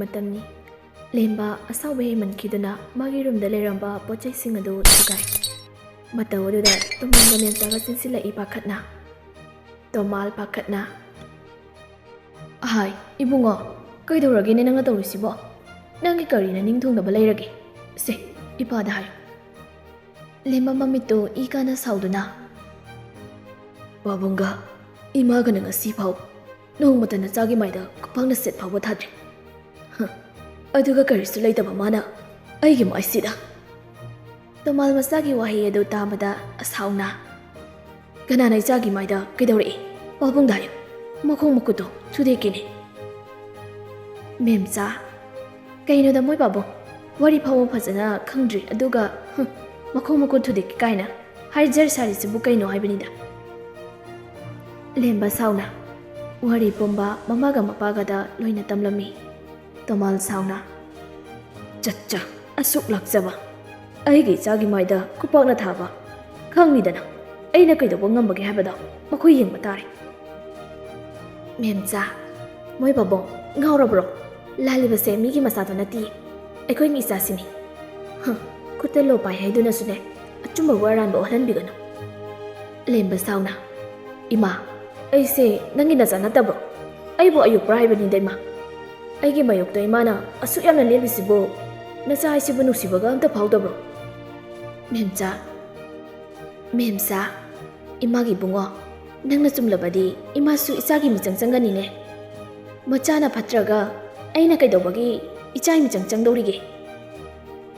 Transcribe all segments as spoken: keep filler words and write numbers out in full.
ꯃꯇꯝꯅꯤ꯫ ꯂꯦꯝꯕ ꯑꯁꯥꯎꯕ ꯍꯦꯟꯃꯟꯈꯤꯗꯨꯅ ꯃꯥꯒꯤ ꯔꯨꯝꯗ ꯂꯩꯔꯝꯕ ꯄꯣꯠ ꯆꯩꯁꯤꯡ ꯑꯗꯨ ꯊꯨꯒꯥꯏ꯫ ꯃꯇꯧ ꯑꯗꯨꯗ ꯇꯣꯃꯥꯜꯒ ꯃꯦꯝꯆꯥꯒ ꯆꯦꯟꯁꯤꯜꯂꯛꯏ ꯄꯥꯈꯠꯅ꯫ ꯇꯣꯃꯥꯜ ꯄꯥꯈꯠꯅ꯫ ꯍꯥꯏ, ꯏꯕꯨꯡꯉꯣ, ꯀꯩꯗꯧꯔꯒꯦꯅꯦ ꯅꯪꯅ ꯇꯧꯔꯤꯁꯤꯕꯣ? ꯅꯪꯒꯤ ꯀꯔꯤꯅ ꯅꯤꯡ ꯊꯨꯡꯗꯕ ꯂꯩꯔꯒꯦ? ꯁꯦ, ꯏꯄꯥꯗ ꯍꯥꯏꯌꯨ꯫ ꯂꯦꯝꯕ ꯃꯃꯤꯠꯇꯨ ꯏ ꯀꯥꯅ ꯁꯥꯎꯗꯨꯅ꯫ ꯄꯥꯕꯨꯡꯒ ꯏꯃꯥꯒꯅ ꯉꯁꯤ ꯐꯥꯎ ꯅꯣꯡꯃꯇ ꯅꯆꯥꯒꯤ ꯃꯥꯏꯗ ꯈꯨꯄꯥꯛꯅ ꯁꯦꯠ ꯐꯥꯎꯕ ꯊꯥꯗ꯭ꯔꯤ꯫ ꯍ, ꯑꯗꯨꯒ ꯀꯔꯤꯁꯨ ꯂꯩꯇꯕ ꯃꯥꯅ ꯑꯩꯒꯤ ꯃꯥꯏꯁꯤꯗ꯫ ꯇꯣꯃꯥꯜ ꯃꯆꯥꯒꯤ ꯋꯥꯍꯩ ꯑꯗꯨ ꯇꯥꯕꯗ ꯑꯁꯥꯎꯅ꯫ ꯀꯅꯥꯅ ꯏꯆꯥꯒꯤ ꯃꯥꯏꯗ ꯀꯩꯗꯧꯔꯛꯏ? ꯄꯥꯕꯨꯡꯗ ꯍꯥꯏꯌꯨ꯫ ꯃꯈꯣꯡ ꯃꯈꯨꯠꯇꯣ ꯊꯨꯗꯦꯛꯀꯦꯅꯦ꯫ ꯃꯦꯝꯆꯥ, ꯀꯩꯅꯣꯗ ꯃꯣꯏ ꯄꯥꯕꯨꯡ? ꯋꯥꯔꯤ ꯐꯥꯎꯕ ꯐꯖꯅ ꯈꯪꯗ꯭ꯔꯤ, ꯑꯗꯨꯒ, ꯍꯨꯝ, ꯃꯈꯣꯡ ꯃꯈꯨꯠ ꯊꯨꯗꯦꯛꯀꯦ ꯀꯥꯏꯅ ꯍꯥꯏꯖꯔ ꯁꯥꯔꯤꯁꯤꯕꯨ ꯀꯩꯅꯣ ꯍꯥꯏꯕꯅꯤꯗ꯫ ꯂꯦꯝꯕ ꯁꯥꯎꯅ ꯋꯥꯔꯤ ꯄꯨꯝꯕ ꯃꯃꯥꯒ ꯃꯄꯥꯒꯗ ꯂꯣꯏꯅ ꯇꯝꯂꯝꯃꯤ꯫ ꯇꯣꯃꯥꯜ ꯁꯥꯎꯅ꯫ ꯆꯠꯆ, ꯑꯁꯨꯛ ꯂꯥꯛꯆꯕ꯫ ꯑꯩꯒꯤ ꯏꯆꯥꯒꯤ ꯃꯥꯏꯗ ꯈꯨꯄꯥꯛꯅ ꯊꯥꯕ꯫ ꯈꯪꯅꯤꯗꯅ, ꯑꯩꯅ ꯀꯩꯗꯧꯕ ꯉꯝꯕꯒꯦ ꯍꯥꯏꯕꯗꯣ ꯃꯈꯣꯏ ꯌꯦꯡꯕ ꯇꯥꯔꯦ꯫ ꯃꯦꯝꯆꯥ, ꯃꯣꯏ ꯄꯥꯕꯨꯡ ꯉꯥꯎꯔꯕ꯭ꯔꯣ? ꯂꯥꯜꯂꯤꯕꯁꯦ ꯃꯤꯒꯤ ꯃꯆꯥꯗꯣ ꯅꯠꯇꯤꯌꯦ, ꯑꯩꯈꯣꯏꯒꯤ ꯏꯆꯥꯁꯤꯅꯤ꯫ ꯍ, ꯈꯨꯠꯇ ꯂꯣ ꯄꯥꯏ ꯍꯥꯏꯗꯨꯅꯁꯨꯅꯦ, ꯑꯆꯨꯝꯕꯕꯨ ꯑꯔꯥꯟꯕ ꯑꯣꯜꯍꯟꯕꯤꯒꯅꯨ꯫ ꯂꯦꯝꯕ ꯁꯥꯎꯅ꯫ ꯏꯃꯥ, ꯑꯩꯁꯦ ꯅꯪꯒꯤ ꯅꯆꯥ ꯅꯠꯇꯕ꯭ꯔꯣ? ꯑꯩꯕꯨ ꯑꯌꯣꯛꯄ꯭ꯔꯥ ꯍꯥꯏꯕꯅꯤꯗ, ꯏꯃꯥ꯫ ꯑꯩꯒꯤ ꯃꯥꯌꯣꯛꯇ ꯏꯃꯥꯅ ꯑꯁꯨꯛ ꯌꯥꯝꯅ ꯂꯦꯜꯂꯤꯁꯤꯕꯨ, ꯅꯆꯥ ꯍꯥꯏꯁꯤꯕꯨ ꯅꯨꯡꯁꯤꯕꯒ ꯑꯝꯇ ꯐꯥꯎꯗꯕ꯭ꯔꯣ? ꯃꯦꯝꯆꯥ, ꯃꯦꯝꯆꯥ, ꯏꯃꯥꯒꯤ ꯏꯕꯨꯡꯉꯣ, ꯅꯪꯅ ꯆꯨꯝꯂꯕꯗꯤ ꯏꯃꯥꯁꯨ ꯏꯆꯥꯒꯤ ꯃꯤꯆꯪ ꯆꯪꯒꯅꯤꯅꯦ꯫ ꯃꯆꯥꯅ ꯐꯠꯇ꯭ꯔꯒ ꯑꯩꯅ ꯀꯩꯗꯧꯕꯒꯤ ꯏꯆꯥꯒꯤ ꯃꯤꯆꯪ ꯆꯪꯗꯧꯔꯤꯒꯦ?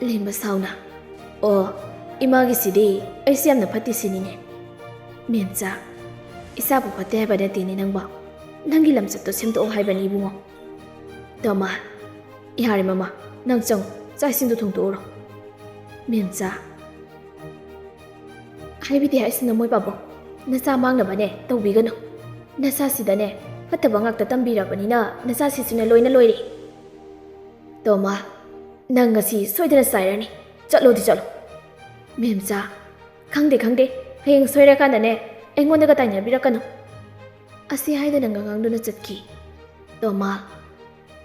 ꯂꯦꯝꯕ ꯁꯥꯎꯅ꯫ ꯑꯣ, ꯏꯃꯥꯒꯤꯁꯤꯗꯤ ꯑꯩꯁꯦ ꯌꯥꯝꯅ ꯐꯠꯇꯦ ꯁꯤꯅꯤꯅꯦ꯫ ꯃꯦꯝꯆꯥ, ꯏꯆꯥꯕꯨ ꯐꯠꯇꯦ ꯍꯥꯏꯕ ꯅꯠꯇꯦꯅꯦ ꯅꯪꯕꯣ꯫ ꯅꯪꯒꯤ ꯂꯝꯆꯠꯇꯣ ꯁꯦꯝꯗꯣꯛꯑꯣ ꯍꯥꯏꯕꯅꯤ ꯏꯕꯨꯡꯉꯣ꯫ ꯇꯣꯃꯥ, ꯌꯥꯔꯦ ꯃꯃꯥ, ꯅꯪ ꯆꯪꯉꯨ, ꯆꯥꯛ ꯏꯁꯤꯡꯗꯣ ꯊꯣꯡꯗꯣꯛꯎꯔꯣ꯫ ꯃꯦꯝꯆꯥ, ꯍꯥꯏꯕꯤꯗꯦ ꯍꯥꯏꯁꯤꯅ ꯃꯣꯏ ꯄꯥꯕꯨꯡ, ꯅꯆꯥ ꯃꯥꯡꯅꯕꯅꯦ ꯇꯧꯕꯤꯒꯅꯨ꯫ ꯅꯆꯥꯁꯤꯗꯅꯦ ꯐꯠꯇꯕ ꯉꯥꯛꯇ ꯇꯝꯕꯤꯔꯕꯅꯤꯅ ꯅꯆꯥꯁꯤꯁꯨꯅꯦ ꯂꯣꯏꯅ ꯂꯣꯏꯔꯦ꯫ ꯇꯣꯃꯥ, ꯅꯪ ꯉꯁꯤ ꯁꯣꯏꯗꯅ ꯆꯥꯏꯔꯅꯤ꯫ ꯆꯠꯂꯣꯗꯤ ꯆꯠꯂꯣ꯫ ꯃꯦꯝꯆꯥ, ꯈꯪꯗꯦ, ꯈꯪꯗꯦ꯫ ꯍꯌꯦꯡ ꯁꯣꯏꯔꯀꯥꯟꯗꯅꯦ ꯑꯩꯉꯣꯟꯗꯒ ꯇꯥꯏꯅꯕꯤꯔꯛꯀꯅꯨ꯫ ꯑꯁꯤ ꯍꯥꯏꯗꯨꯅ ꯉꯉꯥꯡꯗꯨꯅ ꯆꯠꯈꯤ꯫ ꯇꯣꯃꯥ,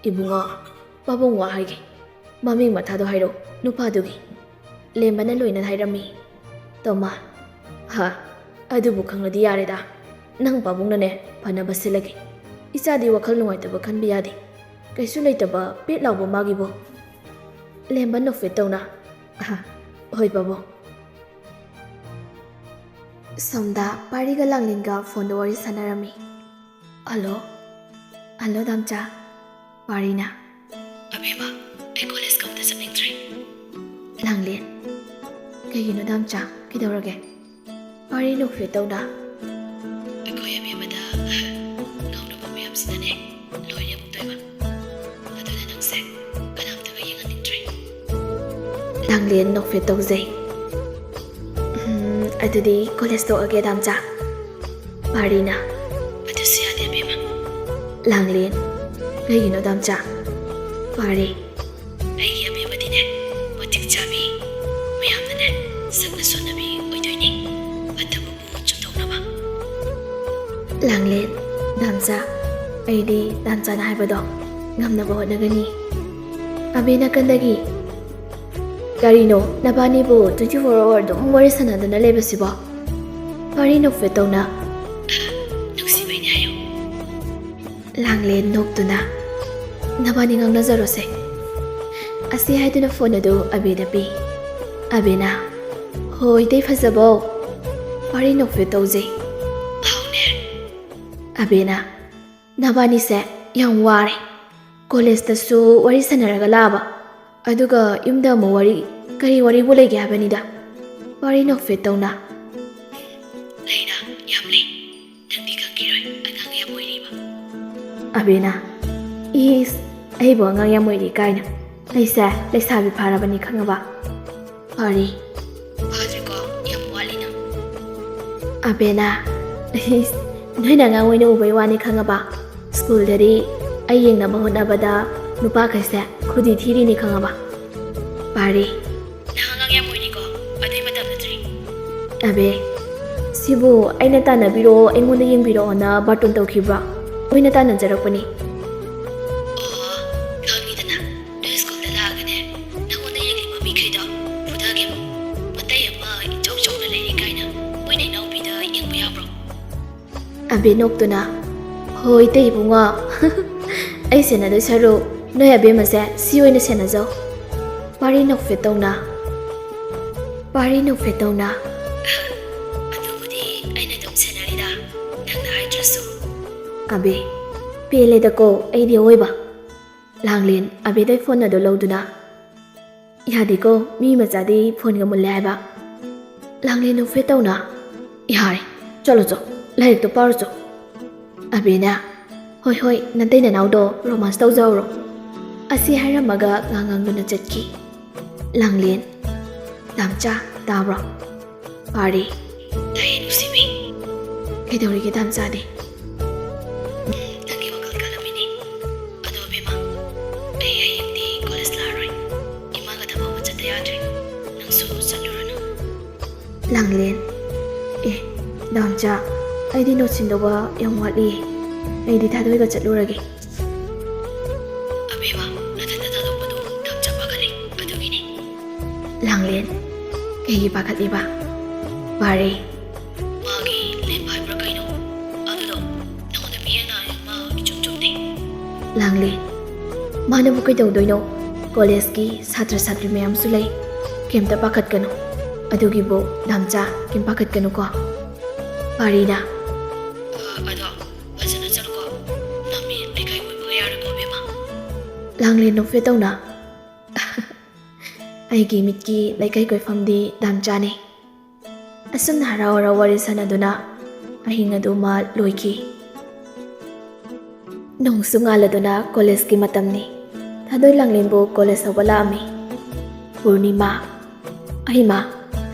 ꯏꯕꯨꯡꯉꯣ, "ꯄꯥꯕꯨꯡ ꯋꯥ ꯍꯥꯏꯒꯦ꯫ ꯃꯃꯤꯡ ꯃꯊꯥꯗꯣ ꯍꯥꯏꯔꯣ, ꯅꯨꯄꯥꯗꯨꯒꯤ꯫" ꯂꯦꯝꯕꯅ ꯂꯣꯏꯅ ꯍꯥꯏꯔꯝꯃꯤ꯫ "ꯇꯣꯃꯥ, ꯍꯥ, ꯑꯗꯨꯕꯨ ꯈꯪꯂꯗꯤ ꯌꯥꯔꯦꯗ꯫ ꯅꯪ ꯄꯥꯕꯨꯡꯅꯅꯦ ꯐꯅꯕ ꯁꯤꯜꯂꯒꯦ꯫ ꯏꯆꯥꯗꯤ ꯋꯥꯈꯜ ꯅꯨꯡꯉꯥꯏꯇꯕ ꯈꯟꯕ ꯌꯥꯗꯦ꯫ ꯀꯩꯁꯨ ꯂꯩꯇꯕ ꯄꯦꯠ ꯂꯥꯎꯕ ꯃꯥꯒꯤꯕꯨ꯫" ꯂꯦꯝꯕ ꯅꯣꯛꯐꯦꯠ ꯇꯧꯅ, "ꯑꯍ, ꯍꯣꯏ ꯄꯥꯕꯨꯡ꯫" ꯁꯣꯝꯗ ꯄꯥꯔꯤꯒ ꯂꯥꯡꯂꯦꯟꯒ ꯐꯣꯟꯗ ꯋꯥꯔꯤ ꯁꯥꯟꯅꯔꯝꯃꯤ꯫ "Hello, hello ꯗꯥꯝꯆꯥ꯫" ꯄꯥꯔꯤꯅ, "ꯑꯕꯦꯝꯃ, ꯑꯩ ꯀꯣꯂꯦꯖꯀ ꯑꯝꯇ ꯆꯠꯅꯤꯡꯗ꯭ꯔꯦ꯫" ꯂꯥꯡꯂꯦꯟ, "ꯀꯩꯒꯤꯅꯣ ꯗꯥꯝꯆꯥ, ꯀꯩꯗꯧꯔꯒꯦ?" ꯄꯥꯔꯤ ꯅꯣꯛꯐꯦꯠ ꯇꯧꯅ, "ꯑꯩꯈꯣꯏ ꯑꯕꯦꯝꯃꯗ ꯉꯥꯎꯅꯕ ꯃꯌꯥꯝꯁꯤꯅꯅꯦ ꯂꯣꯏꯔꯦ ꯑꯃꯨꯛꯇꯣꯏꯕ꯫ ꯑꯗꯨꯅ ꯅꯪꯁꯦ ꯀꯅꯥꯝꯇꯒ ꯌꯦꯡꯍꯟꯅꯤꯡꯗ꯭ꯔꯦ꯫" ꯂꯥꯡꯂꯦꯟ ꯅꯣꯛꯐꯦꯠ ꯇꯧꯖꯩ꯫ "ꯎꯝ, ꯑꯗꯨꯗꯤ ꯀꯣꯂꯦꯖ ꯇꯣꯛꯑꯒꯦ ꯗꯥꯝꯆꯥ꯫" ꯄꯥꯔꯤꯅ, "ꯑꯗꯨꯁꯨ ꯌꯥꯗꯦ ꯑꯕꯦꯝꯃ꯫" ꯂꯥꯡꯂꯦꯟ, "ꯀꯩꯒꯤꯅꯣ ꯗꯥꯝꯆꯥ?" ꯄꯥꯔꯤ, "ꯑꯩꯒꯤ ꯑꯕꯦꯝꯃꯗꯤꯅꯦ ꯃꯇꯤꯛ ꯆꯥꯕꯤ, ꯃꯌꯥꯝꯅꯅꯦ ꯁꯛꯅ ꯁꯣꯟꯅꯕꯤ ꯑꯣꯏꯗꯣꯏꯅꯤ꯫ ꯐꯠꯇꯕꯕꯨ ꯆꯨꯝꯊꯣꯛꯅꯕ꯫" ꯂꯥꯡꯂꯦꯟ, "ꯗꯥꯝꯆꯥ, ꯑꯩꯗꯤ ꯗꯥꯝꯆꯥꯅ ꯍꯥꯏꯕꯗꯣ ꯉꯝꯅꯕ ꯍꯣꯠꯅꯒꯅꯤ꯫" ꯑꯕꯦ ꯅꯥꯀꯟꯗꯒꯤ, "ꯀꯔꯤꯅꯣ ꯅꯕꯥꯅꯤꯕꯨ twenty four hour ꯑꯗꯨꯝ ꯋꯥꯔꯤ ꯁꯥꯟꯅꯗꯨꯅ ꯂꯩꯕꯁꯤꯕꯣ?" ꯄꯥꯔꯤ ꯅꯣꯛꯐꯦꯠ ꯇꯧꯅ, "ꯅꯨꯡꯁꯤꯕꯩꯅꯦ ꯍꯥꯏꯌꯨ꯫" ꯂꯥꯡꯂꯦꯟ ꯅꯣꯛꯇꯨꯅ, "ꯅꯕꯥꯅꯤ ꯉꯥꯡꯅꯖꯔꯣꯁꯦ꯫" ꯑꯁꯤ ꯍꯥꯏꯗꯨꯅ ꯐꯣꯟ ꯑꯗꯨ ꯑꯕꯦꯗ ꯄꯤ꯫ ꯑꯕꯦꯅ, "ꯍꯣꯏ, ꯏꯇꯩ ꯐꯖꯕꯧ꯫" ꯄꯥꯔꯤ ꯅꯣꯛꯐꯦꯠ ꯇꯧꯖꯩ꯫ "ꯍꯥꯎꯅꯦ꯫" ꯑꯕꯦꯅ, "ꯅꯕꯥꯅꯤꯁꯦ ꯌꯥꯝ ꯋꯥꯔꯦ꯫ ꯀꯣꯂꯦꯖꯇꯁꯨ ꯋꯥꯔꯤ ꯁꯥꯟꯅꯔꯒ ꯂꯥꯛꯑꯕ, ꯑꯗꯨꯒ ꯌꯨꯝꯗ ꯑꯃꯨꯛ ꯋꯥꯔꯤ, ꯀꯔꯤ ꯋꯥꯔꯤꯕꯨ ꯂꯩꯒꯦ ꯍꯥꯏꯕꯅꯤꯗ?" ꯄꯥꯔꯤ ꯅꯣꯛꯐꯦꯠ ꯇꯧꯅ, "ꯂꯩꯅ, ꯌꯥꯝ ꯂꯩ꯫ ꯅꯪꯗꯤ ꯈꯪꯈꯤꯔꯣꯏ, ꯑꯉꯥꯡ ꯌꯥꯝ ꯑꯣꯏꯔꯤꯕ꯫" ꯑꯕꯦꯅ, "ꯏꯁ, ꯑꯩꯕꯨ ꯑꯉꯥꯡ ꯌꯥꯝ ꯑꯣꯏꯔꯤ ꯀꯥꯏꯅ꯫ ꯑꯩꯁꯦ ꯂꯩꯁꯥꯕꯤ ꯐꯥꯔꯕꯅꯤ ꯈꯪꯉꯕ?" ꯄꯥꯔꯤ, "ꯐꯥꯗ꯭ꯔꯤꯀꯣ, ꯌꯥꯝ ꯋꯥꯠꯂꯤ ꯅꯪ꯫" ꯑꯕꯦꯅ, "ꯏꯁ, ꯅꯣꯏꯅ ꯑꯉꯥꯡ ꯑꯣꯏꯅ ꯎꯕꯩ ꯋꯥꯅꯤ ꯈꯪꯉꯕ? ꯁ꯭ꯀꯨꯜꯗꯗꯤ ꯑꯩ ꯌꯦꯡꯅꯕ ꯍꯣꯠꯅꯕꯗ ꯅꯨꯄꯥꯈꯩꯁꯦ ꯈꯨꯗꯤ ꯊꯤꯔꯤꯅꯤ ꯈꯪꯉꯕ?" ꯄꯥꯔꯤ, "ꯅꯪ ꯑꯉꯥꯡ ꯌꯥꯝ ꯑꯣꯏꯔꯤꯀꯣ, ꯑꯗꯨꯏ ꯃꯇꯝ ꯅꯠꯇ꯭ꯔꯤ꯫" ꯑꯕꯦ, "ꯁꯤꯕꯨ ꯑꯩꯅ ꯇꯥꯟꯅꯕꯤꯔꯛꯑꯣ, ꯑꯩꯉꯣꯟꯗ ꯌꯦꯡꯕꯤꯔꯛꯑꯣꯅ ꯕꯥꯔꯇꯣꯟ ꯇꯧꯈꯤꯕ꯭ꯔꯣ? ꯃꯣꯏꯅ ꯇꯥꯟꯅꯖꯔꯛꯄꯅꯤ꯫" "ꯑꯣ, ꯈꯪꯉꯤꯗꯅ, ꯑꯕꯦ ꯅꯣꯛꯇꯨꯅ, "ꯍꯣꯏ ꯇꯦ ꯏꯕꯨꯡꯉꯣ, ꯑꯩ ꯁꯦꯟꯅꯗꯣꯏ ꯁꯔꯨꯛ ꯅꯣꯏ ꯑꯕꯦꯝꯃꯁꯦ ꯁꯤ ꯑꯣꯏꯅ ꯁꯦꯟꯅꯖꯧ꯫ ꯄꯥꯔꯤ ꯅꯣꯛꯐꯦꯠ ꯇꯧꯅ, ꯄꯥꯔꯤ ꯅꯣꯛꯐꯦꯠ ꯇꯧꯅ꯫ ꯑꯗꯨꯕꯨꯗꯤ ꯑꯩꯅ ꯑꯗꯨꯝ ꯁꯦꯟꯅꯔꯤꯗ, ꯅꯪꯅ ꯍꯥꯏꯗ꯭ꯔꯁꯨ꯫" ꯑꯕꯦ, ꯄꯦꯜꯂꯦꯗꯀꯣ ꯑꯩꯗꯤ ꯑꯋꯣꯏꯕ꯫ ꯂꯥꯡꯂꯦꯟ ꯑꯕꯦꯗꯩ ꯐꯣꯟ ꯑꯗꯨ ꯂꯧꯗꯨꯅ, "ꯌꯥꯗꯦꯀꯣ, ꯃꯤ ꯃꯆꯥꯗꯤ ꯐꯣꯟꯒ ꯃꯨꯜꯂꯦ ꯍꯥꯏꯕ꯫" ꯂꯥꯡꯂꯦꯟ ꯅꯣꯛꯐꯦꯠ ꯇꯧꯅ, "ꯌꯥꯔꯦ, ꯆꯠꯂꯣ ꯆꯣ, ꯂꯥꯏꯔꯤꯛꯇꯣ ꯄꯥꯔꯨ ꯆꯣ꯫" ꯑꯕꯦꯅ, "ꯍꯣꯏ ꯍꯣꯏ, ꯅꯇꯩ ꯅꯅꯥꯎꯗꯣ ꯔꯣꯃꯥꯟꯁ ꯇꯧꯖꯍꯧꯔꯣ꯫" ꯑꯁꯤ ꯍꯥꯏꯔꯝꯃꯒ ꯉꯥꯡꯉꯥꯡꯗꯨꯅ ꯆꯠꯈꯤ꯫ ꯂꯥꯡꯂꯦꯟ, "ꯗꯥꯝꯆꯥ, ꯇꯥꯕ꯭ꯔꯣ?" "ꯄꯥꯔꯤ꯫" "ꯇꯥꯏꯌꯦ ꯅꯨꯡꯁꯤꯕꯤ꯫" "ꯀꯩꯗꯧꯔꯤꯒꯦ ꯗꯥꯝꯆꯥꯗꯤ?" "ꯅꯪꯒꯤ ꯋꯥꯈꯜ ꯈꯜꯂꯝꯃꯤꯅꯦ꯫ ꯑꯗꯣ ꯑꯕꯦꯝꯃ, ꯑꯩ ꯍꯌꯦꯡꯗꯤ ꯀꯣꯂꯦꯖ ꯂꯥꯛꯑꯔꯣꯏ꯫ ꯏꯃꯥꯒ ꯊꯕꯛ ꯑꯃ ꯆꯠꯇ ꯌꯥꯗ꯭ꯔꯦ꯫ ꯅꯪꯁꯨ ꯆꯠꯂꯨꯔꯅꯨ꯫" ꯂꯥꯡꯂꯦꯟ, "ꯑꯦ, ꯗꯥꯝꯆꯥ, ꯑꯩꯗꯤ ꯅꯣꯠ ꯁꯤꯟꯗꯧꯕ ꯌꯥꯝ ꯋꯥꯠꯂꯤꯌꯦ꯫ ꯑꯩꯗꯤ ꯊꯥꯗꯣꯏꯒ ꯆꯠꯂꯨꯔꯒꯦ꯫" "ꯑꯕꯦꯝꯃ, ꯅꯊꯟꯇ ꯊꯥꯗꯣꯛꯄꯗꯣ ꯗꯥꯝꯆꯥ ꯄꯥꯈꯠꯂꯦ, ꯑꯗꯨꯒꯤꯅꯦ꯫" ꯂꯥꯡꯂꯦꯟ, "ꯀꯩꯒꯤ ꯄꯥꯈꯠꯂꯤꯕ?" "ꯄꯥꯔꯤ꯫" "ꯃꯥꯒꯤ ꯂꯦꯞ ꯍꯥꯏꯕ꯭ꯔꯥ ꯀꯩꯅꯣ, ꯑꯗꯨꯗꯣ ꯅꯉꯣꯟꯗ ꯄꯤꯌꯦꯅ ꯃꯥ ꯏꯆꯨꯝ ꯆꯨꯝꯗꯦ꯫" ꯂꯥꯡꯂꯦꯟ, "ꯃꯥꯅꯕꯨ ꯀꯩꯗꯧꯗꯣꯏꯅꯣ? ꯀꯣꯂꯦꯖꯀꯤ ꯁꯥꯇ꯭ꯔ ꯁꯥꯇ꯭ꯔꯤ ꯃꯌꯥꯝꯁꯨ ꯂꯩ, ꯀꯩꯝꯇ ꯄꯥꯈꯠꯀꯅꯨ꯫ ꯑꯗꯨꯒꯤꯕꯨ ꯗꯥꯝꯆꯥ, ꯀꯩꯝ ꯄꯥꯈꯠꯀꯅꯨꯀꯣ꯫" ꯄꯥꯔꯤꯅ, "ꯑ, ꯑꯗꯣ ꯐꯖꯅ ꯆꯠꯂꯨꯀꯣ꯫ ꯅꯃꯤꯠ ꯂꯩꯀꯥꯏ ꯀꯣꯏꯕꯒ ꯌꯥꯔꯣꯏꯀꯣ, ꯕꯦꯝꯃ꯫" ꯂꯥꯡꯂꯦꯟ ꯅꯣꯛꯐꯦꯠ ꯇꯧꯅ, "ꯑꯩꯒꯤ ꯃꯤꯠꯀꯤ ꯂꯩꯀꯥꯏ ꯀꯣꯏꯐꯝꯗꯤ ꯗꯥꯝꯆꯥꯅꯤ꯫" ꯑꯁꯨꯝꯅ ꯍꯔꯥꯎ ꯍꯔꯥꯎ ꯋꯥꯔꯤ ꯁꯥꯟꯅꯗꯨꯅ ꯑꯍꯤꯡ ꯑꯗꯨꯃ ꯂꯣꯏꯈꯤ꯫ ꯅꯣꯡꯁꯨ ꯉꯥꯜꯂꯗꯨꯅ ꯀꯣꯂꯦꯖꯀꯤ ꯃꯇꯝꯅꯤ꯫ ꯊꯥꯗꯣꯏ ꯂꯥꯡꯂꯦꯟꯕꯨ ꯀꯣꯂꯦꯖ ꯍꯧꯕ ꯂꯥꯛꯑꯝꯃꯤ꯫ ꯄꯨꯔꯅꯤꯃꯥ, "ꯑꯍꯩꯃꯥ,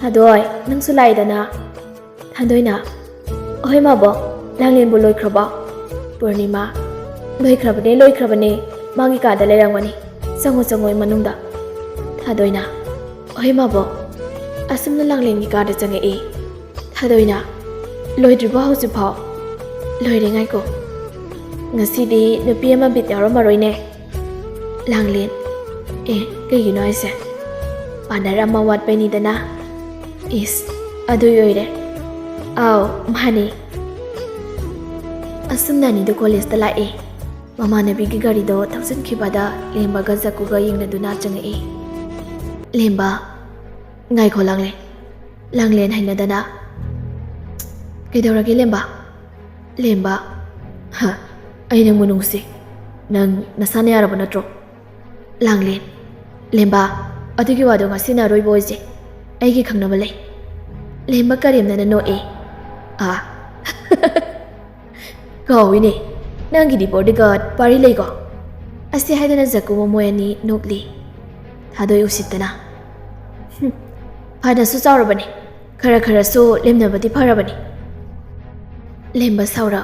ꯊꯥꯗꯣꯏ, ꯅꯪꯁꯨ ꯂꯥꯛꯏꯗꯅ?" ꯊꯥꯗꯣꯏꯅ, "ꯑꯍꯣꯏ ꯃꯥꯕꯣꯛ, ꯂꯥꯡꯂꯦꯟꯕꯨ ꯂꯣꯏꯈ꯭ꯔꯕꯣ?" ꯄꯨꯔꯅꯤꯃꯥ, "ꯂꯣꯏꯈ꯭ꯔꯕꯅꯦ, ꯂꯣꯏꯈ꯭ꯔꯕꯅꯦ, ꯃꯥꯒꯤ ꯀꯥꯗ ꯂꯩꯔꯝꯒꯅꯤ꯫ ꯆꯪꯉꯣ, ꯆꯪꯉꯣ ꯃꯅꯨꯡꯗ꯫" ꯊꯥꯗꯣꯏꯅ, "ꯑꯍꯣꯏ ꯃꯥꯕꯣꯛ, ꯑꯁꯨꯝꯅ ꯂꯥꯡꯂꯦꯟꯒꯤ ꯀꯥꯗ ꯆꯪꯉꯛꯏ꯫" ꯊꯥꯗꯣꯏꯅ, "ꯂꯣꯏꯗ꯭ꯔꯤꯕꯣ ꯍꯧꯖꯤꯛꯐꯥꯎ?" "ꯂꯣꯏꯔꯦ, ꯉꯥꯏꯈꯣ꯫ ꯉꯁꯤꯗꯤ ꯅꯨꯄꯤ ꯑꯃ ꯕꯤꯠ ꯌꯥꯎꯔꯝꯃꯔꯣꯏꯅꯦ꯫" ꯂꯥꯡꯂꯦꯟ, "ꯑꯦ, ꯀꯩꯒꯤꯅꯣ ꯍꯥꯏꯁꯦ? ꯄꯥꯔꯠꯅꯔ ꯑꯃ ꯋꯥꯠꯄꯩꯅꯤꯗꯅ꯫" "ꯏꯁ, ꯑꯗꯨꯏ ꯑꯣꯏꯔꯦ?" "ꯑꯥꯎ, ꯃꯥꯅꯦ꯫" ꯑꯁꯨꯝꯅ ꯑꯅꯤꯗꯨ ꯀꯣꯂꯦꯖꯇ ꯂꯥꯛꯑꯦ꯫ ꯃꯃꯥꯟꯅꯕꯤꯒꯤ ꯒꯥꯔꯤꯗꯣ ꯊꯧꯖꯤꯟꯈꯤꯕꯗ ꯂꯦꯝꯕꯒ ꯖꯛꯀꯨꯒ ꯌꯦꯡꯅꯗꯨꯅ ꯆꯪꯉꯛꯑꯦ꯫ ꯂꯦꯝꯕ, ꯉꯥꯏꯈꯣ ꯂꯥꯡꯂꯦꯟ꯫ ꯂꯥꯡꯂꯦꯟ ꯍꯩꯅꯗꯅ, "ꯀꯩꯗꯧꯔꯒꯦ ꯂꯦꯝꯕ?" ꯂꯦꯝꯕ, "ꯍ, ꯑꯩ ꯅꯪꯕꯨ ꯅꯨꯡꯁꯤ꯫ ꯅꯪ ꯅꯁꯥꯅ ꯌꯥꯔꯕ ꯅꯠꯇ꯭ꯔꯣ?" ꯂꯥꯡꯂꯦꯟ, "ꯂꯦꯝꯕ, ꯑꯗꯨꯒꯤ ꯋꯥꯗꯣ ꯉꯁꯤꯅ ꯑꯔꯣꯏꯕ ꯑꯣꯏꯁꯦ꯫ ꯑꯩꯒꯤ ꯈꯪꯅꯕ ꯂꯩ꯫" ꯂꯦꯝꯕ ꯀꯔꯦꯝꯅꯅ ꯅꯣꯛꯑꯦ꯫ "ꯑꯥ?" "ꯀꯥꯎꯏꯅꯦ, ꯅꯪꯒꯤꯗꯤ ꯕꯣꯗꯤꯒꯥꯔꯗ ꯄꯥꯔꯤ ꯂꯩꯀꯣ?" ꯑꯁꯤ ꯍꯥꯏꯗꯅ ꯖꯛꯀꯨ ꯃꯃꯣꯏ ꯑꯅꯤ ꯅꯣꯛꯂꯤ꯫ ꯊꯥꯗꯣꯏ ꯎꯁꯤꯠꯇꯅ, "ꯍꯨꯝ, ꯐꯅꯁꯨ ꯆꯥꯎꯔꯕꯅꯤ, ꯈꯔ ꯈꯔꯁꯨ ꯂꯦꯝꯅꯕꯗꯤ ꯐꯔꯕꯅꯤ꯫" ꯂꯦꯝꯕ ꯁꯥꯎꯔ,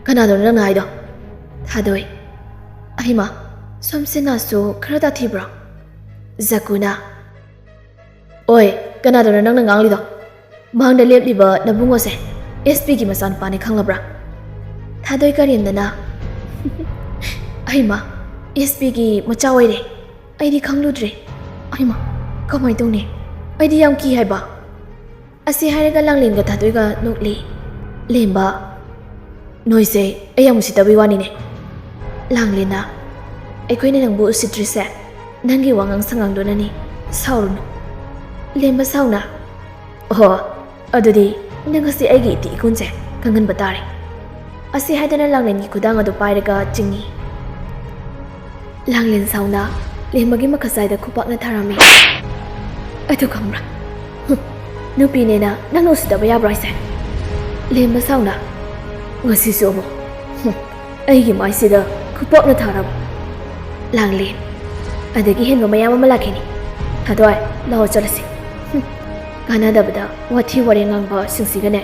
"ꯀꯅꯥꯗꯅꯣ ꯅꯪꯅ ꯍꯥꯏꯗꯣ?" ꯊꯥꯗꯣꯏ, "ꯑꯩꯃ, ꯁꯣꯝꯁꯤ ꯅꯥꯁꯨ ꯈꯔ ꯇꯥꯊꯤꯕ꯭ꯔꯣ?" ꯖꯛꯀꯨꯅ, "ꯑꯣꯏ, ꯀꯅꯥꯗꯅꯣ ꯅꯪꯅ ꯉꯥꯡꯂꯤꯗꯣ? ꯃꯥꯡꯗ ꯂꯦꯞꯂꯤꯕ ꯅꯕꯨꯡꯉꯣꯁꯦ ꯑꯦꯁ ꯄꯤꯒꯤ ꯃꯆꯥꯅꯨꯄꯥꯅꯤ ꯈꯪꯂꯕ꯭ꯔꯥ?" ꯊꯥꯗꯣꯏ ꯀꯔꯦꯝꯅꯅ, "ꯑꯩꯃ, ꯑꯦꯁ ꯄꯤꯒꯤ ꯃꯆꯥ ꯑꯣꯏꯔꯦ꯫ ꯑꯩꯗꯤ ꯈꯪꯂꯨꯗ꯭ꯔꯦ꯫ ꯑꯩꯃ, ꯀꯃꯥꯏ ꯇꯧꯅꯤ? ꯑꯩꯗꯤ ꯌꯥꯝ ꯀꯤ ꯍꯥꯏꯕ꯫" ꯑꯁꯤ ꯍꯥꯏꯔꯒ ꯂꯥꯡꯂꯦꯟꯒ ꯊꯥꯗꯣꯏꯒ ꯅꯣꯛꯂꯤ꯫ ꯂꯦꯝꯕ, "ꯅꯣꯏꯁꯦ ꯑꯩ ꯌꯥꯝ ꯎꯁꯤꯠꯇꯕꯩ ꯋꯥꯅꯤꯅꯦ꯫" ꯂꯥꯡꯂꯦꯟꯅ, "ꯑꯩꯈꯣꯏꯅ ꯅꯪꯕꯨ ꯎꯁꯤꯠꯇ꯭ꯔꯤꯁꯦ ꯅꯪꯒꯤ ꯋꯥꯉꯥꯡ ꯁꯉꯥꯡꯗꯨꯅꯅꯤ꯫ ꯁꯥꯎꯔꯨꯅꯨ꯫" ꯂꯦꯝꯕ ꯁꯥꯎꯅ, "ꯑꯣꯍꯣ, ꯑꯗꯨꯗꯤ ꯅꯪ ꯉꯁꯤ ꯑꯩꯒꯤ ꯏꯇꯤ ꯏꯒꯨꯟꯁꯦ ꯈꯪꯍꯟꯕ ꯇꯥꯔꯦ꯫" ꯑꯁꯤ ꯍꯥꯏꯗꯅ ꯂꯥꯡꯂꯦꯟꯒꯤ ꯈꯨꯗꯥꯡ ꯑꯗꯨ ꯄꯥꯏꯔꯒ ꯆꯤꯡꯏ꯫ ꯂꯥꯡꯂꯦꯟ ꯁꯥꯎꯅ ꯂꯦꯝꯕꯒꯤ ꯃꯈꯆꯥꯏꯗ ꯈꯨꯄꯥꯛꯅ ꯊꯥꯔꯝꯃꯤ꯫ "ꯑꯗꯨ ꯈꯪꯕ꯭ꯔꯥ? ꯍꯨꯝ, ꯅꯨꯄꯤꯅꯦꯅ ꯅꯪꯅ ꯎꯁꯤꯠꯇꯕ ꯌꯥꯕ꯭ꯔꯣ ꯍꯥꯏꯁꯦ?" ꯂꯦꯝꯕ ꯁꯥꯎꯅ, "ꯉꯁꯤꯁꯨ ꯑꯃꯨꯛ, ꯍꯨꯝ, ꯑꯩꯒꯤ ꯃꯥꯏꯁꯤꯗ ꯈꯨꯄꯥꯛꯅ ꯊꯥꯔꯕ꯫" ꯂꯥꯡꯂꯦꯟ, "ꯑꯗꯒꯤ ꯍꯦꯟꯕ ꯃꯌꯥꯝ ꯑꯃ ꯂꯥꯛꯈꯤꯅꯤ꯫ ꯊꯥꯗꯣꯏ, ꯂꯥꯛꯑꯣ ꯆꯠꯂꯁꯤ꯫ ꯍꯨꯝ, ꯀꯥꯟꯅꯗꯕꯗ ꯋꯥꯊꯤ ꯋꯥꯔꯦꯡ ꯉꯥꯡꯕꯁꯤꯡꯁꯤꯒꯅꯦ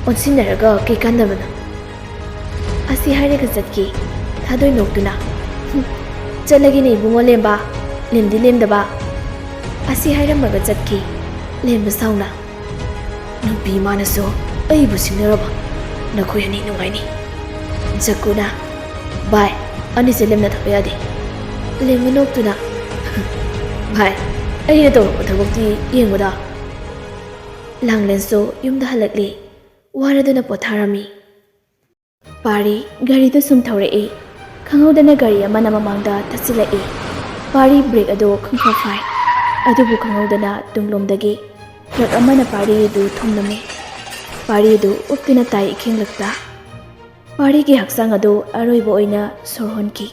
ꯑꯣꯟꯁꯤꯟꯅꯔꯒ ꯀꯩ ꯀꯥꯟꯅꯕꯅꯣ?" ꯑꯁꯤ ꯍꯥꯏꯔꯒ ꯆꯠꯈꯤ꯫ ꯊꯥꯗꯣꯏ ꯅꯣꯛꯇꯨꯅ, "ꯍꯨꯝ, ꯆꯠꯂꯒꯦꯅꯦ ꯏꯕꯨꯡꯉꯣ ꯂꯦꯝꯕ, ꯂꯦꯝꯗꯤ ꯂꯦꯝꯗꯕ꯫" ꯑꯁꯤ ꯍꯥꯏꯔꯝꯃꯒ ꯆꯠꯈꯤ꯫ ꯂꯦꯝꯕ ꯁꯥꯎꯅ, "ꯅꯨꯄꯤ ꯃꯥꯅꯁꯨ ꯑꯩꯕꯨ ꯁꯤꯡꯅꯔꯕ? ꯅꯈꯣꯏ ꯑꯅꯤ ꯅꯨꯡꯉꯥꯏꯅꯤ꯫" ꯖꯛꯀꯨꯅ, "ꯚꯥꯏ, ꯑꯅꯤꯁꯦ ꯂꯦꯝꯅ ꯊꯝꯕ ꯌꯥꯗꯦ꯫" ꯂꯦꯝꯕ ꯅꯣꯛꯇꯨꯅ, "ꯚꯥꯏ, ꯑꯩꯅ ꯇꯧꯔꯛꯄ ꯊꯕꯛꯇꯤ ꯌꯦꯡꯉꯨꯗ꯫" ꯂꯥꯡꯂꯦꯟꯁꯨ ꯌꯨꯝꯗ ꯍꯜꯂꯛꯂꯤ꯫ ꯋꯥꯔꯗꯨꯅ ꯄꯣꯊꯥꯔꯝꯃꯤ꯫ ꯄꯥꯔꯤ ꯒꯥꯔꯤꯗ ꯁꯨꯝ ꯊꯧꯔꯛꯏ꯫ ꯈꯪꯍꯧꯗꯅ ꯒꯥꯔꯤ ꯑꯃꯅ ꯃꯃꯥꯡꯗ ꯊꯠꯆꯤꯜꯂꯛꯏ꯫ ꯄꯥꯔꯤ ꯕ꯭ꯔꯦꯛ ꯑꯗꯨ ꯈꯪꯐꯥ ꯐꯥꯏ꯫ ꯑꯗꯨꯕꯨ ꯈꯪꯍꯧꯗꯅ ꯇꯨꯡꯂꯣꯝꯗꯒꯤ ꯇ꯭ꯔꯛ ꯑꯃꯅ ꯄꯥꯔꯤ ꯑꯗꯨ ꯊꯣꯝꯂꯝꯃꯤ꯫ ꯄꯥꯔꯤ ꯑꯗꯨ ꯎꯞꯇꯨꯅ ꯇꯥꯏ ꯏꯈꯦꯡꯂꯛꯇ꯫ ꯄꯥꯔꯤꯒꯤ ꯍꯛꯆꯥꯡ ꯑꯗꯨ ꯑꯔꯣꯏꯕ ꯑꯣꯏꯅ ꯁꯣꯔ ꯍꯣꯟꯈꯤ꯫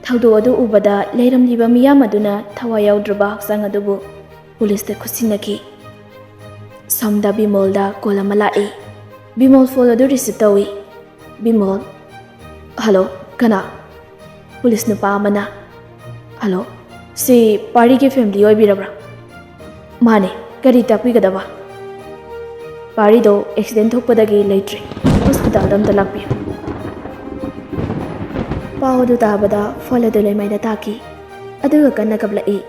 ꯊꯧꯗꯣꯛ ꯑꯗꯨ ꯎꯕꯗ ꯂꯩꯔꯝꯂꯤꯕ ꯃꯤꯌꯥꯝ ꯑꯗꯨꯅ ꯊꯋꯥꯏ ꯌꯥꯎꯗ꯭ꯔꯕ ꯍꯛꯆꯥꯡ ꯑꯗꯨꯕꯨ ꯄꯨꯂꯤꯁꯇ ꯈꯨꯠꯁꯤꯟꯅꯈꯤ꯫ ꯁꯣꯝꯗ ꯕꯤꯃꯣꯜꯗ ꯀꯣꯜ ꯑꯃ ꯂꯥꯛꯏ꯫ ꯕꯤꯃꯣꯜ ꯐꯣꯟ ꯑꯗꯨ ꯔꯤꯁꯤꯞ ꯇꯧꯏ꯫ ꯕꯤꯃꯣꯜ, "ꯍꯜꯂꯣ, ꯀꯅꯥ?" ꯄꯨꯂꯤꯁ ꯅꯨꯄꯥ ꯑꯃꯅ, "ꯍꯜꯂꯣ, ꯁꯤ ꯄꯥꯔꯤꯒꯤ ꯐꯦꯃꯤꯂꯤ ꯑꯣꯏꯕꯤꯔꯕ꯭ꯔꯥ?" "ꯃꯥꯅꯦ, ꯀꯔꯤ ꯇꯥꯛꯄꯤꯒꯗꯕ?" "ꯄꯥꯔꯤꯗꯣ ꯑꯦꯛꯁꯤꯗꯦꯟ ꯊꯣꯛꯄꯗꯒꯤ ꯂꯩꯇ꯭ꯔꯦ, ꯍꯣꯁꯄꯤꯇꯥꯜꯗ ꯑꯝꯇ ꯂꯥꯛꯄꯤꯌꯨ꯫" ꯄꯥꯎ ꯑꯗꯨ ꯇꯥꯕꯗ ꯐꯣꯟ ꯑꯗꯨ ꯂꯩꯃꯥꯏꯗ ꯇꯥꯈꯤ, ꯑꯗꯨꯒ ꯀꯟꯅ ꯀꯞꯂꯛꯏ꯫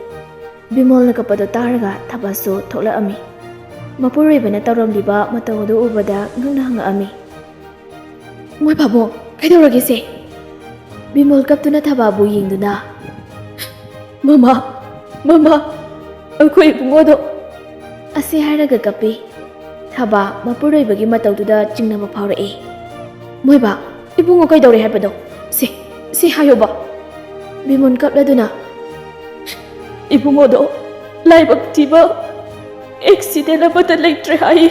ꯕꯤꯃꯣꯜꯅ ꯀꯞꯄꯗꯨ ꯇꯥꯔꯒ ꯊꯕꯥꯁꯨ ꯊꯣꯛꯂꯛꯑꯝꯃꯤ꯫ ꯃꯄꯨꯔꯣꯏꯕꯅ ꯇꯧꯔꯝꯂꯤꯕ ꯃꯇꯧ ꯑꯗꯨ ꯎꯕꯗ ꯉꯛꯅ ꯍꯪꯉꯛꯑꯝꯃꯤ, "ꯃꯣꯏ ꯄꯥꯕꯨꯡ, ꯀꯩꯗꯧꯔꯒꯦ ꯁꯦ?" ꯕꯤꯃꯣꯜ ꯀꯞꯇꯨꯅ ꯊꯕꯥꯕꯨ ꯌꯦꯡꯗꯨꯅ, "ꯃꯃꯥ, ꯃꯃꯥ, ꯑꯩꯈꯣꯏ ꯏꯕꯨꯡꯉꯣꯗꯣ!" ꯑꯁꯤ ꯍꯥꯏꯔꯒ ꯀꯞꯄꯤ꯫ ꯊꯕꯥ ꯃꯄꯨꯔꯣꯏꯕꯒꯤ ꯃꯇꯧꯗꯨꯗ ꯆꯤꯡꯅꯕ ꯐꯥꯎꯔꯛꯏ꯫ "ꯃꯣꯏꯕꯥ, ꯏꯕꯨꯡꯉꯣ ꯀꯩꯗꯧꯔꯦ ꯍꯥꯏꯕꯗꯣ? ꯁꯤ, ꯁꯤ ꯍꯥꯏꯌꯣꯕ꯫" ꯕꯤꯃꯣꯜ ꯀꯞꯂꯗꯨꯅ, "ꯏꯕꯨꯡꯉꯣꯗꯣ ꯂꯥꯏꯕꯛ ꯊꯤꯕ ꯑꯦꯛꯁꯤꯗꯦꯟ ꯑꯃꯠꯇ ꯂꯩꯇ꯭ꯔꯦ ꯍꯥꯏ꯫"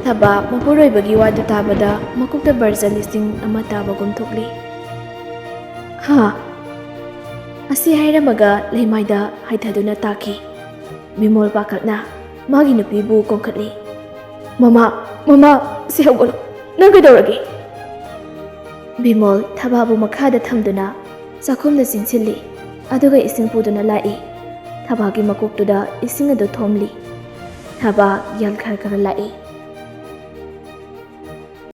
ꯊꯕꯥ ꯃꯄꯨꯔꯣꯏꯕꯒꯤ ꯋꯥꯗꯨ ꯇꯥꯕꯗ ꯃꯀꯣꯛꯇ ꯕꯔꯖ ꯂꯤꯁꯤꯡ ꯑꯃ ꯇꯥꯕꯒꯨꯝ ꯊꯣꯛꯂꯤ꯫ "ꯍꯥ?" ꯑꯁꯤ ꯍꯥꯏꯔꯝꯃꯒ ꯂꯩꯃꯥꯏꯗ ꯍꯥꯏꯊꯗꯨꯅ ꯇꯥꯈꯤ꯫ ꯕꯤꯃꯣꯜ ꯄꯥꯈꯠꯅ ꯃꯥꯒꯤ ꯅꯨꯄꯤꯕꯨ ꯀꯣꯟꯈꯠꯂꯤ꯫ "ꯃꯃꯥ, ꯃꯃꯥ, ꯁꯤ ꯍꯧꯒꯠꯂꯣ꯫ ꯅꯪ ꯀꯩꯗꯧꯔꯒꯦ?" ꯕꯤꯃꯣꯜ ꯊꯕꯥꯕꯨ ꯃꯈꯥꯗ ꯊꯝꯗꯨꯅ ꯆꯥꯛꯈꯨꯝꯗ ꯆꯦꯟꯁꯤꯜꯂꯤ꯫ ꯑꯗꯨꯒ ꯏꯁꯤꯡ ꯄꯨꯗꯨꯅ ꯂꯥꯛꯏ꯫ ꯊꯕꯥꯒꯤ ꯃꯀꯣꯛꯇꯨꯗ ꯏꯁꯤꯡ ꯑꯗꯨ ꯊꯣꯝꯂꯤ꯫ ꯊꯕꯥ ꯌꯥꯜ ꯈꯔ ꯈꯔ ꯂꯥꯛꯏ꯫